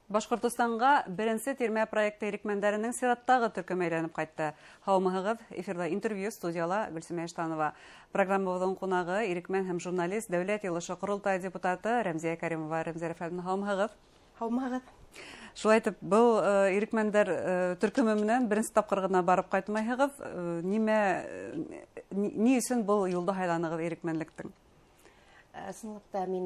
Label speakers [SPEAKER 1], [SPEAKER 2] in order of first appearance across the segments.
[SPEAKER 1] Башҡортостанға беренсе тирмә проекты ирекмәндәренең сираттағы төркөмө әйләнеп ҡайтты. Һаумыһығыҙ, эфирҙа интервью, студияла Гөлсимә Иштанова. Программабыҙҙың ҡунағы ирекмән һәм журналист, Дәүләт Йыйылышы Ҡоролтай депутаты Рәмзиә Кәримова. Рәмзиә Рәфәловна, һаумыһығыҙ.
[SPEAKER 2] Һаумыһығыҙ.
[SPEAKER 1] Шулай итеп, был ирекмәндәр төркөмө менән беренсе тапҡыр ғына барып ҡайтмайһығыҙ. Ни өсөн был юлды һайланығыҙ ирекмәнлектең?
[SPEAKER 2] Ысынлап та, мин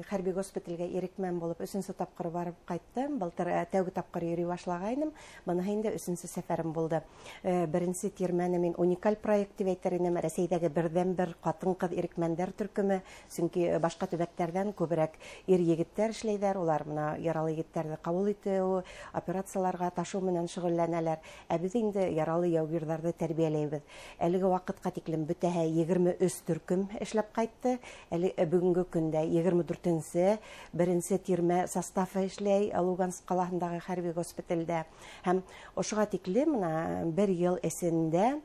[SPEAKER 2] хәрби госпиталгә ирекмән булып өсөнсө тапҡыр барып ҡайттым. Былтыр тәүге тапҡыр йөрөй башлағайным. Быныһы инде өсөнсө сәфәрем булды. Беренсе тирмәне мин уникаль проект тип әйтер инем. Рәсәйҙәге берҙән-бер ҡатын-ҡыҙ ирекмәндәр төркөмө. Сөнки башҡа төбәктәрҙән күберәк ир-егеттәр эшләйҙәр. Улар бына яралы егеттәрҙе ҡабул итеү, операцияларға ташыу менән шөғөлләнәләр. Ә беҙ инде яралы яугирҙарҙы тәрбиәләйбеҙ. Әлеге ваҡытҡа тиклем бөтәһә 23 төркөм эшләп ҡайтты. Әле бөгөнгө көндә 24-нсе беренсе тирмә составы эшләй Луганск ҡалаһындағы хәрби госпиталдә. Һәм ошоға тиклем бына бер йыл эсендә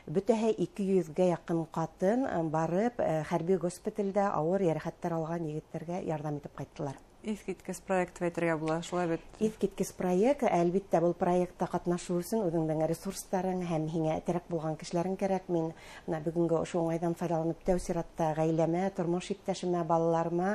[SPEAKER 2] бөтәһә 200-гә яҡын ҡатын барып хәрби госпиталдә ауыр йәрәхәттәр алған егеттәргә ярҙам итеп ҡайттылар.
[SPEAKER 1] Иҫ киткес проект тип әйтергә була, шулай бит?
[SPEAKER 2] Иҫ киткес проект, әлбиттә, был проектта ҡатнашыу өсөн үҙеңдең ресурстарың һәм һиңә терәк булған кешеләрең кәрәк. Мин бына бөгөнгө ошо уңайҙан файҙаланып тәү сиратта ғаиләмә, тормош иптәшемә, балаларыма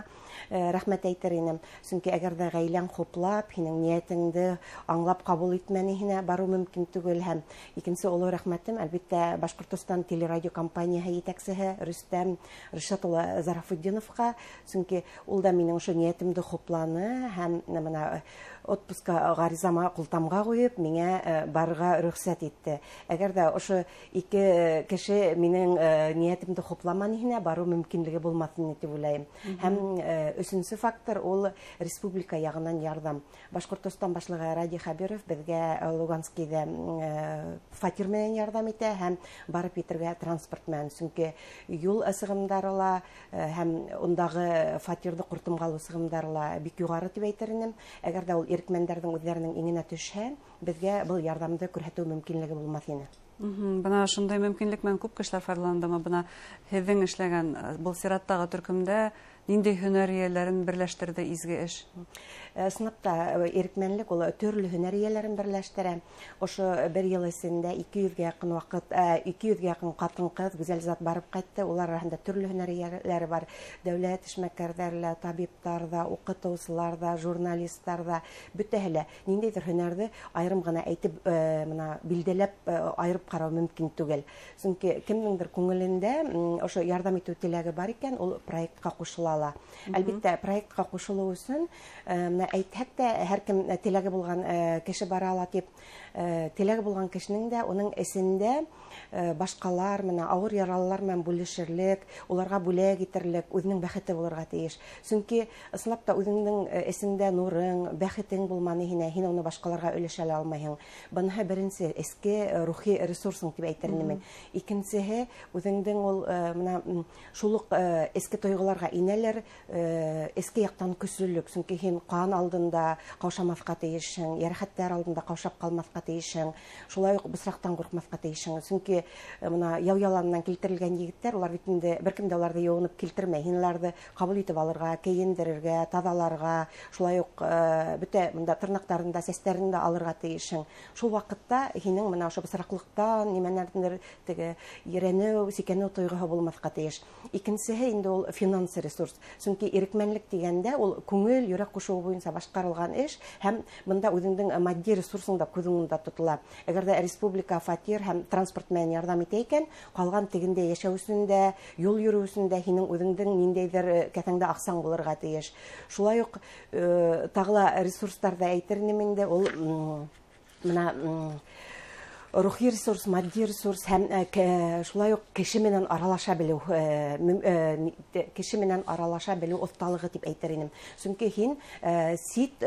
[SPEAKER 2] рәхмәт әйтер инем. Сөнки әгәр ҙә ғаиләң хуплап, һинең ниәтеңде аңлап ҡабул итмәне, һиңә барыу мөмкин түгел. Һәм икенсе оло рәхмәтем, әлбиттә, Башҡортостан телерадиокомпанияһы етәксеһе Рөстәм Ришат улы Зарафутдиновҡа, сөнки ул да минең ошо ниәтемде хупланы һәм бына отпуска ғаризама ҡултамға ҡуйып, миңә барырға рөхсәт итте. Әгәр ҙә ошо ике кеше минең ниәтемде хупламаны, һиңә барыу мөмкинлеге булмаҫ ине тип уйлайым. Һәм өсөнсө фактор ул республика яғынан ярҙам. Башҡортостан башлығы Радий Хәбиров беҙгә Луганскийҙа фатир менән ярҙам итә һәм барып етергә транспорт менән, сөнки юл сығымдары ла һәм ундағы фатирҙы ҡуртымға алыу сығымдары ла бик юғары тип әйтер инем. Әгәр ҙә ул ирекмәндәрҙең үҙҙәренең иңенә төшһә, беҙгә был ярҙамды күрһәтеү мөмкинлеге булмаҫ ине.
[SPEAKER 1] Бына шундай мөмкинлек менән күп кешеләр файҙаландымы? Бына һеҙҙең эшләгән был сираттағы төркөмдә ниндәй һөнәр эйәләрен берләштерҙе изге эш?
[SPEAKER 2] Ысынлап та, ирекмәнлек ул төрлө һөнәр эйәләрен берләштерә. Ошо бер йыл эсендә 200-гә яҡын ваҡыт, 200-гә яҡын ҡатын-ҡыҙ, гүзәл зат барып ҡайтты. Улар араһында төрлө һөнәр эйәләре бар. Дәүләт эшмәкәрҙәре лә, табиптар ҙа, уҡытыусылар ҙа, журналисттар ҙа, бөтәһе лә ниндәйҙер һөнәрҙе айырым ғына әйтеп, бына билдәләп айырып ҡарау мөмкин түгел. Сөнки кемдеңдер күңелендә ошо ярҙам итеү теләге бар икән, ул проектҡа ҡушыла ала. Әлбиттә, проектҡа ҡушылыу өсөн бына әйтһәк тә, һәр кем теләге булған кеше бара ала тип, теләге булған кешенең дә уның эсендә башҡалар менән, ауыр яралылар менән бүлешерлек, уларға бүләк итерлек үҙенең бәхете булырға тейеш. Сөнки ысынлап та үҙеңдең эсеңдә нурың, бәхетең булманы һиңә, һин уны башҡаларға өләшә лә алмайһың. Быныһы беренсе эске рухи ресурсың тип әйтер инем мин. Икенсеһе, үҙеңдең ул бына шул уҡ эске тойғоларға инәлер, эске яҡтан көслөлөк, сөнки һин ҡан алдында ҡаушамаҫҡа тейешһең, йәрәхәттәр алдында ҡаушап ҡалмаҫҡа тейешһең, шулай уҡ бысраҡтан ҡурҡмаҫҡа тейешһең. Сөнки бына яу яланынан килтерелгән егеттәр, улар бит инде бер кем дә уларҙы йыуынып килтермәй, һин уларҙы ҡабул итеп алырға, кейендерергә, таҙаларға, шулай уҡ бөтә бында тырнаҡтарын да, сәстәрен дә алырға тейешһең. Шул ваҡытта һинең бына ошо бысраҡлыҡтан нимәнәрҙер теге ерәнеү, сикәнеү тойғоһо булмаҫҡа тейеш. Икенсеһе инде ул финанс ресурс. Сөнки ирекмәнлек тигәндә ул күңел, йөрәк ҡушыуы буйынса башҡарылған эш һәм бында үҙеңдең матди ресурсың да күҙ уңында тотола. Әгәр ҙә республика фатир һәм транспорт менән ярҙам итә икән, ҡалған тегендә йәшәү өсөн дә, юл йөрөү өсөн дә һинең үҙеңдең ниндәйҙер кеҫәңдә аҡсаң булырға тейеш. Шулай уҡ тағы ла ресурстарҙы әйтер инем инде, ул бына рухи ресурс, матди ресурс һәм шулай уҡ кеше менән аралаша белеү кеше менән аралаша белеү оҫталығы тип әйтер инем. Сөнки һин сит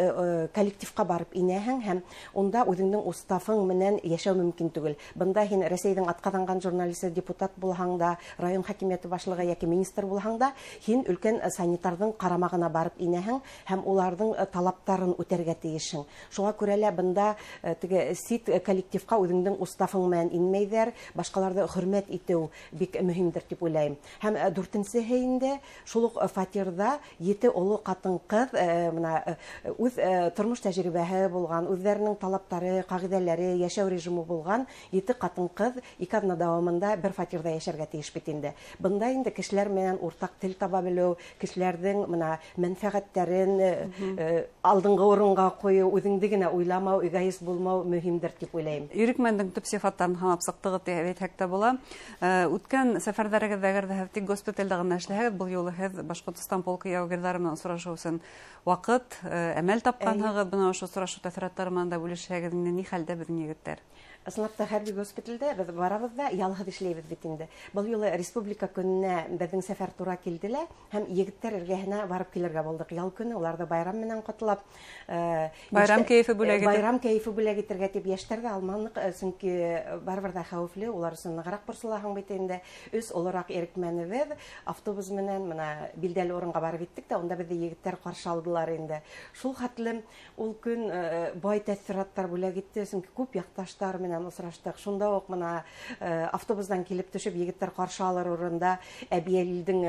[SPEAKER 2] коллективҡа барып инәһең һәм унда үҙеңдең уставың менән йәшәү мөмкин түгел. Бында һин Рәсәйҙең атҡаҙанған журналисы, депутат булһаң да, район хакимиәте башлығы йәки министр булһаң да, һин өлкән санитарҙың ҡарамағына барып инәһең һәм уларҙың талаптарын үтәргә тейешһең. Шуға күрә лә бында теге сит коллективҡа үҙеңдең Үҙеңдең уставың менән инмәйҙәр, башҡаларҙы хөрмәт итеү бик мөһимдер тип уйлайым. Һәм дүртенсеһе инде шул уҡ фатирҙа 7 оло ҡатын-ҡыҙ бына үҙ тормош тәжрибәһе булған, үҙҙәренең талаптары, ҡағиҙәләре, йәшәү режимы булған 7 ҡатын-ҡыҙ 2 аҙна дауамында бер фатирҙа йәшәргә тейеш бит инде. Бында инде кешеләр менән уртаҡ тел таба белеү, кешеләрҙең бына мәнфәғәттәрен алдынғы урынға ҡуйыу, үҙеңде генә уйламау, эгоист булмау мөһимдер тип уйлайым.
[SPEAKER 1] Ирекмәндең төп сифаттарын һанап сыҡтығыҙ тип әйтһәк тә була. Үткән сәфәрҙәрегеҙҙә әгәр ҙә һеҙ тик госпиталдә ғына эшләһәгеҙ, был юлы һеҙ Башҡортостан полкы яугирҙары менән осрашыу өсөн ваҡыт, әмәл тапҡанһығыҙ. Бына ошо осрашыу тәьҫораттары менән дә бүлешһәгеҙ, ни хәлдә беҙҙең егеттәр?
[SPEAKER 2] Ысынлап та хәрби госпиталдә беҙ барабыҙ ҙа ялһыҙ эшләйбеҙ бит инде. Был юлы республика көнөнә беҙҙең сәфәр тура килде лә, һәм егеттәр эргәһенә барып килергә булдыҡ. Ял көнө уларҙы байрам менән ҡотлап,
[SPEAKER 1] байрам кәйефе бүләк итеп.
[SPEAKER 2] Байрам кәйефе бүләк итергә тип йәштәр ҙә алманыҡ, сөнки барыбер ҙә хәүефле, улар өсөн нығыраҡ борсолаһың бит инде. 3 олораҡ ирекмәнебеҙ автобус менән бына билдәле урынға барып еттек тә, унда беҙҙе егеттәр ҡаршы алдылар инде. Шул хәтлем ул көн бай тәьҫораттар бүләк итте, сөнки күп яҡташтар менән осраштыҡ. Шунда уҡ бына автобустан килеп төшөп егеттәр ҡаршы алыр урында Әбйәлилдең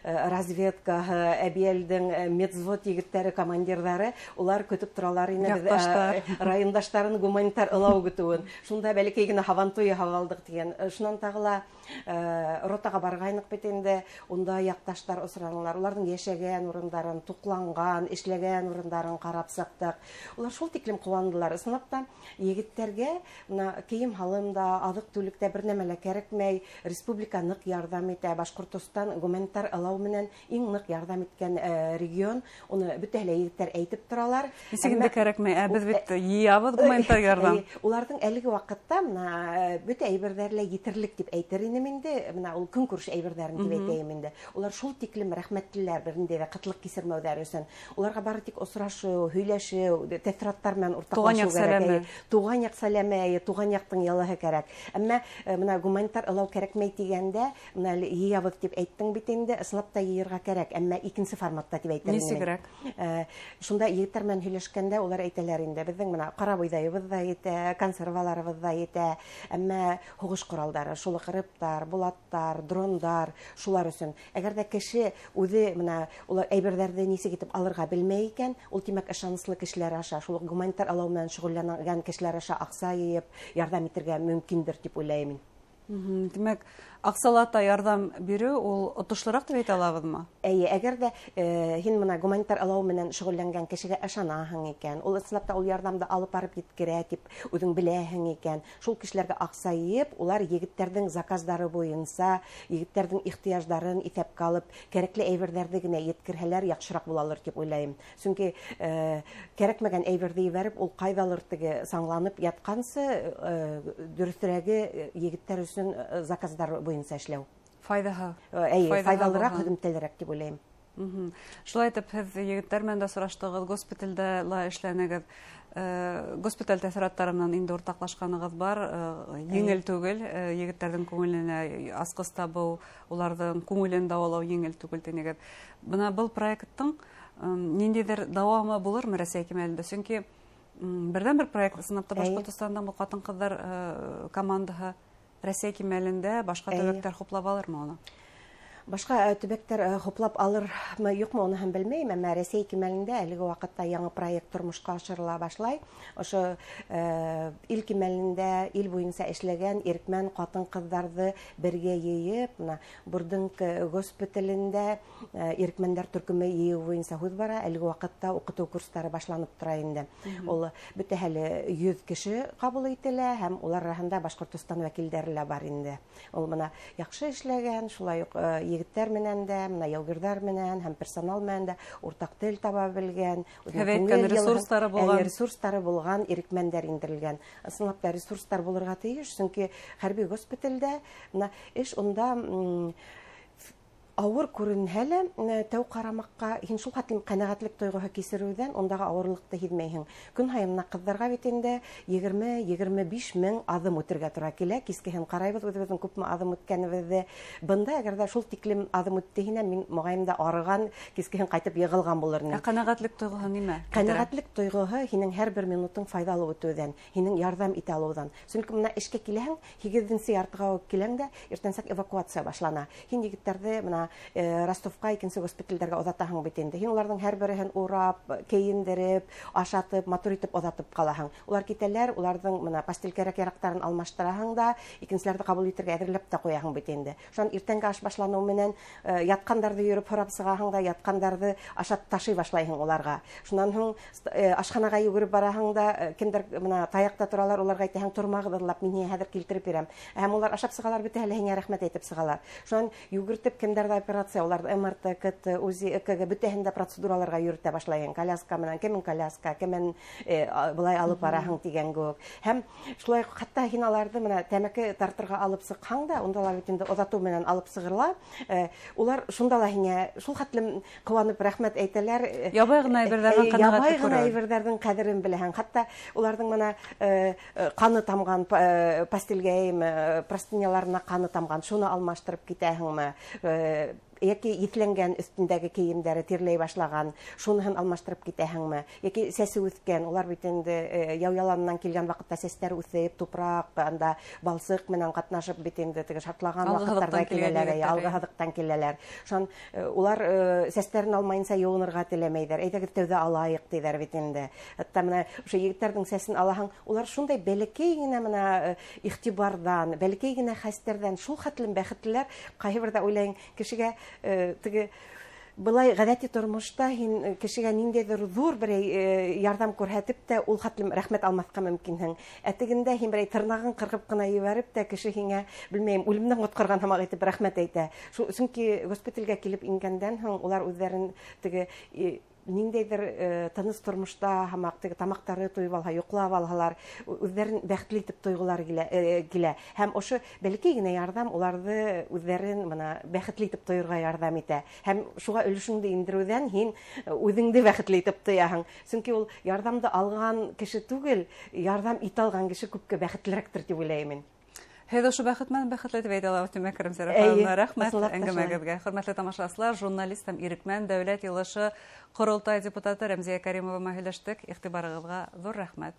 [SPEAKER 2] разведкаһы, Әбйәлилдең медвзвод егеттәре, командирҙары, улар көтөп торалар ине беҙ, райондаштарын гуманитар ылау көтөүен. Шунда бәләкәй генә һабантуй яһап алдыҡ тигән. Шунан тағы ла ротаға барғайныҡ бит инде, унда яҡташтар осранылар. Уларҙың йәшәгән урындарын, туҡланған, эшләгән урындарын ҡарап сыҡтыҡ. Улар шул тиклем ҡыуандылар. Ысынлап та егеттәргә бына кейем-һалым да, аҙыҡ-түлек тә бер нәмә лә кәрәкмәй. Республика ныҡ ярҙам итә. Башҡортостан гуманитар ылау менән иң ныҡ ярҙам иткән регион. Уны бөтәһе лә егеттәр әйтеп торалар.
[SPEAKER 1] Нисек инде кәрәкмәй? Ә беҙ бит йыябыҙ гуманитар ярҙам.
[SPEAKER 2] Уларҙың әлеге ваҡытта бына бөтә әйберҙәре лә етерлек тип әйтер инем инде. Бына ул көнкүреш әйберҙәрен тип әйтәйем инде. Улар шул тиклем рәхмәтлеләр, бер ниндәй ҙә ҡытлыҡ кисермәүҙәре өсөн. Уларға бары тик осрашыу, һөйләшеү, тәьҫораттар менән уртаҡлашыу
[SPEAKER 1] Туған яҡ
[SPEAKER 2] кәрәк.
[SPEAKER 1] сәләме.
[SPEAKER 2] Туған яҡ сәләме, әйе, туған яҡтың йылыһы кәрәк. Әммә бына гуманитар ылау кәрәкмәй тигәндә, бына әле йыябыҙ тип әйттең бит инде, ысынлап та йыйырға кәрәк, әммә икенсе форматта тип әйтер инем.
[SPEAKER 1] Нисегерәк?
[SPEAKER 2] Шунда егеттәр менән һөйләшкәндә улар әйтәләр инде, беҙҙең бына ҡара бойҙайыбыҙ ҙа етә, консерваларыбыҙ ҙа етә, әммә һуғыш ҡоралдары, шул уҡ рэптар, булаттар, дрондар, шулар өсөн. Әгәр ҙә кеше үҙе бына улар әйберҙәрҙе нисек итеп алырға белмәй икән, ул тимәк ышаныслы кешеләр аша, шул уҡ гуманитар алау менән шөғөлләнгән кешеләр аша аҡса йыйып ярҙам итергә мөмкиндер тип уйлайым мин.
[SPEAKER 1] Тимәк, аҡсалата ярҙам биреү ул отошлораҡ тип әйтә алабыҙмы?
[SPEAKER 2] Эйе, әгәр ҙә һин бына гуманитар алау менән шөғөлләнгән кешегә ышанаһың икән, ул ысынлап та ул ярҙамды алып барып еткерә тип үҙең беләһең икән, шул кешеләргә аҡса йыйып, улар егеттәрҙең заказдары буйынса, егеттәрҙең ихтыяждарын иҫәпкә алып, кәрәкле әйберҙәрҙе генә еткерһәләр яҡшыраҡ булалыр тип уйлайым. Сөнки кәрәкмәгән әйберҙе ебәреп, ул ҡайҙалыр теге саңланып ятҡансы, дөрөҫөрәге егеттәр өсөн заказдар буйынса эшләү.
[SPEAKER 1] Файҙаһы.
[SPEAKER 2] Эйе,
[SPEAKER 1] Файҙаһы
[SPEAKER 2] файҙалыраҡ,
[SPEAKER 1] булһын.
[SPEAKER 2] һөҙөмтәлерәк тип уйлайым.
[SPEAKER 1] Шулай итеп, һеҙ егеттәр менән дә осраштығыҙ, госпиталдә ла эшләнегеҙ. Госпиталь тәьҫораттары менән инде уртаҡлашҡанығыҙ бар. Еңел түгел, егеттәрҙең күңеленә асҡыс табыу, уларҙың күңелен дауалау еңел түгел тинегеҙ. Бына был проекттың ниндәйҙер дауамы булырмы Рәсәй кимәлендә? Сөнки берҙән-бер проект ысынлап та Башҡортостандың был ҡатын-ҡыҙҙар командаһы Рәсәй кимәлендә башҡа төбәктәр хуплап алырмы уны?
[SPEAKER 2] Башҡа төбәктәр хуплап алырмы, юҡмы, уныһын белмәйем, әммә Рәсәй кимәлендә әлеге ваҡытта яңы проект тормошҡа ашырыла башлай. Ошо ил кимәлендә ил буйынса эшләгән ирекмән ҡатын-ҡыҙҙарҙы бергә йыйып, бына Бурдынка госпиталендә ирекмәндәр төркөмө йыйыу буйынса һүҙ бара. Әлеге ваҡытта уҡытыу курстары башланып тора инде. Ул бөтәһе әле 100 кеше ҡабул ителә һәм улар араһында Башҡортостан вәкилдәре лә бар инде. Ул бына яҡшы эшләгән, шулай уҡ егеттәр менән дә, бына яугирҙәр менән һәм персонал менән дә уртаҡ тел таба белгән, үҙенең
[SPEAKER 1] Һеҙ әйткән
[SPEAKER 2] күңел йылыһын,
[SPEAKER 1] ресурстары булған.
[SPEAKER 2] Әйе, ресурстары булған ирекмәндәр индерелгән. Ысынлап та ресурстар булырға тейеш, сөнки хәрби госпиталдә бына эш унда, Ауыр күренһә лә, тәү ҡарамаҡҡа һин шул хәтлем ҡәнәғәтлек тойғоһо кисереүҙән ундағы ауырлыҡты һиҙмәйһең. Көн һайын мына ҡыҙҙарға бит инде 20-25 мең аҙым үтергә тура килә. Кискеһен ҡарайбыҙ үҙебеҙҙең күпме аҙым үткәнебеҙҙе. Бында әгәр ҙә шул тиклем аҙым үтте һинә, мин моғайын да арыған, кискеһен ҡайтып йығылған булыр инем.
[SPEAKER 1] Ә ҡәнәғәтлек тойғоһо нимә?
[SPEAKER 2] Ҡәнәғәтлек тойғоһо һинең һәр бер минутың файҙалы үтеүҙән, һинең ярҙам итә алыуҙан. Сөнки мына эшкә киләһең, 8:30-ға үк киләң дә, иртәнсәк эвакуация башлана. Һин егеттәрҙе мына Ростовҡа, икенсе госпиталдәргә оҙатаһың бит инде. Һин уларҙың һәр береһен урап, кейендереп, ашатып, матур итеп оҙатып ҡалаһың. Улар китәләр, уларҙың мына постель кәрәк-яраҡтарын алмаштыраһың да, икенселәрҙе ҡабул итергә әҙерләп тә ҡуяһың бит инде. Шунан иртәнге аш башланыу менән ятҡандарҙы йөрөп һорап сығаһың да, ятҡандарҙы ашат ташый башлайһың уларға. Шунан һуң ашханаға йүгереп бараһың да, кемдәр мына таяҡта торалар, уларға әйтәһең, тормағыҙ, ыллап, мин һиңә хәҙер килтереп бирәм. Һәм улар ашап сығалар, бөтәһе лә һиңә рәхмәт әйтеп сығалар. Шунан йүгертеп кемдәрҙә операция, уларҙы МРТ, КТ, УЗИ, ЭКГ бөтәһен дә процедураларға йөрөтә башлайһың. Коляска менән, кемен коляска, кемен былай алып бараһың тигән кеүек. Һәм шулай хатта һин аларҙы мына тәмәке тартырға алып сыҡһаң да, унда ла бит инде оҙатыу менән алып сығырла. Улар шунда ла һиңә шул хәтлем ҡыуанып рәхмәт әйтәләр.
[SPEAKER 1] Ябай ғына әйберҙәрҙең ҡәнәғәтлек
[SPEAKER 2] Ябай ғына
[SPEAKER 1] күрә.
[SPEAKER 2] әйберҙәрҙең ҡәҙерен беләһең. Хатта уларҙың мына ҡаны тамған постелгә, простыняларына ҡаны тамған, шуны алмаштырып китәһеңме? Йәки еҫләнгән өҫтөндәге кейемдәре тирләй башлаған, шуныһын алмаштырып китәһеңме? Йәки сәсе үҫкән, улар бит инде яу яланынан килгән ваҡытта сәстәре үҫеп, тупраҡ, анда балсыҡ менән ҡатнашып бит инде теге шартлаған
[SPEAKER 1] Алғы
[SPEAKER 2] ваҡыттарҙа
[SPEAKER 1] һыҙыҡтан килгән
[SPEAKER 2] киләләр,
[SPEAKER 1] егеттәр,
[SPEAKER 2] алғы һыҙыҡтан киләләр. Шунан улар сәстәрен алмайынса йыуынырға теләмәйҙәр. Әйҙәгеҙ тәүҙә алайыҡ тиҙәр бит инде. Хатта мына ошо егеттәрҙең сәсен алаһың, улар шундай бәләкәй генә мына иғтибарҙан, бәләкәй генә хәстәрҙән шул хәтлем бәхетлеләр. Ҡайһы берҙә уйлайың, кешегә теге былай ғәҙәти тормошта һин кешегә ниндәйҙер ҙур берәй ярҙам күрһәтеп тә ул хәтлем рәхмәт алмаҫҡа мөмкинһең. Ә тегендә һин берәй тырнағын ҡырҡып ҡына ебәреп тә кеше һиңә, белмәйем, үлемдән ҡотҡарған һымаҡ итеп рәхмәт әйтә. Сөнки госпиталгә килеп ингәндән һуң улар үҙҙәрен теге ниндәйҙер тыныс тормошта һымаҡ, теге тамаҡтары туйып алһа, йоҡлап алһалар, үҙҙәрен бәхетле итеп тойғолар килә. Һәм ошо бәләкәй генә ярҙам уларҙы үҙҙәрен мына бәхетле итеп тойорға ярҙам итә. Һәм шуға өлөшөңдө индереүҙән һин үҙеңде бәхетле итеп тояһың. Сөнки ул ярҙамды алған кеше түгел, ярҙам итә алған кеше күпкә бәхетлерәктер тип уйлайым мин.
[SPEAKER 1] Һеҙ ошо бәхет менән бәхетле тип әйтә алабыҙ, тимәк, Рәмзиә
[SPEAKER 2] Эйе,
[SPEAKER 1] Рафаэловна, рәхмәт
[SPEAKER 2] ысынлап та шулай.
[SPEAKER 1] әңгәмәгеҙгә. Хөрмәтле тамашасылар, журналист һәм ирекмән, Дәүләт Йыйылышы Ҡоролтай депутаты Рәмзиә Кәримова менән һөйләштек. Иғтибарығыҙға ҙур рәхмәт.